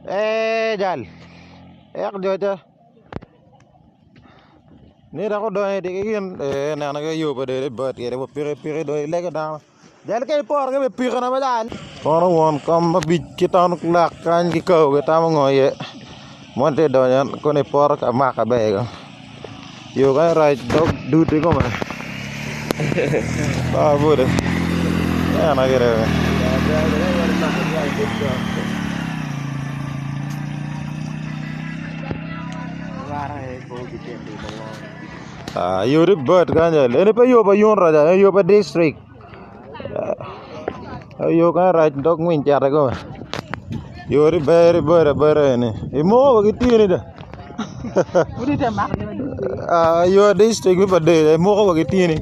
Ee jal ek jo ca ni dok odonyo i dye ki gin ee neno ki yo pa deri bot kwede wa pikipiki dong ilego dano jal ka iporo ki pikipiki na jal kono won kom abic ki ton lak kany ki kawo gitamo ngo iye mon tye donyo kono i poto ka maka ber yo kany rac dog dud kikome eno gire. Yo tye bot kany eni pe yo pa unit eni yo pa dictrict yo kany rac dog ngwiny cito kikome yo tye ber bot abota eni imoko wa ki tyeni do yo dictrict me pader imoko wa ki tyeni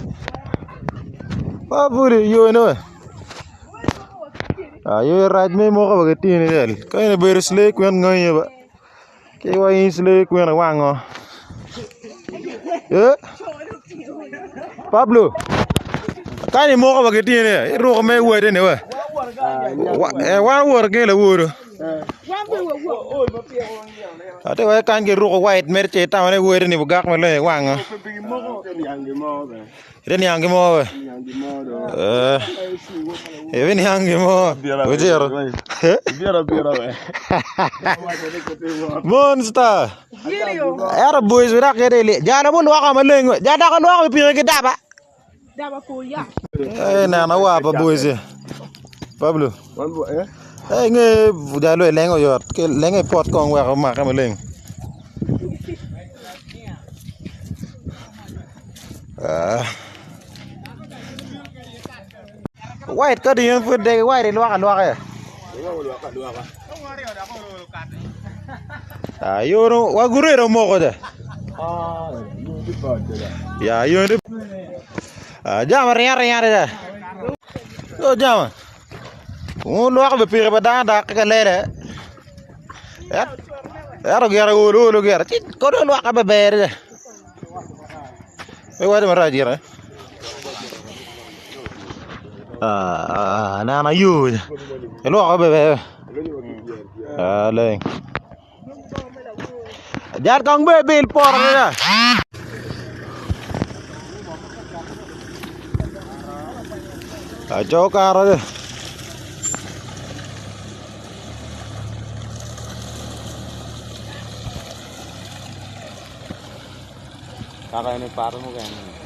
yo eni yo rac ma imoko wa ki tyeni ka in ibedo slay queen ngeyi ba. Ki wa in slay queen iwango. Eh? Pablo. Kany imoko wa ki tyeni iruko me wade ni wa. Eh, wan woto ki lawodo. Ate wa kany giruko white mere ce itamo ni wade ni bugak maleng iwango. Ite niang ki mo we. Eh. Ibi niang ki mo. Ocito. Monster. Ero boys we dok kede ili. Jalo bu lwoko maleng we. Jalo dok lwoko pi ki daba. Eh neno wa pa boys. Pablo. Eh nge jalo eleng oyot. Ke leng e pot kong wek omake maleng. White ka dong in pud dek white ilwoko alwoka ya yo dong wa guredo omoko ca ya yo ni jami ringo aringa adada yo jami wun lwoko pikipiki pa dano dok ki kalele ento gire olo olo gire ci kono lwokke maber adada. Pe iwaco marac gire. Aneno yo ilwoko bene leng jal kong bene ibil poto ni da. Aco okato ni.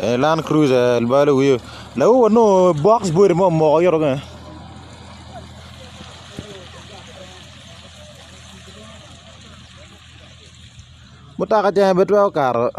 Land cruiser balo wiye lawu wanongo box body mo omoko ito kene mutoka cene pe twero kato.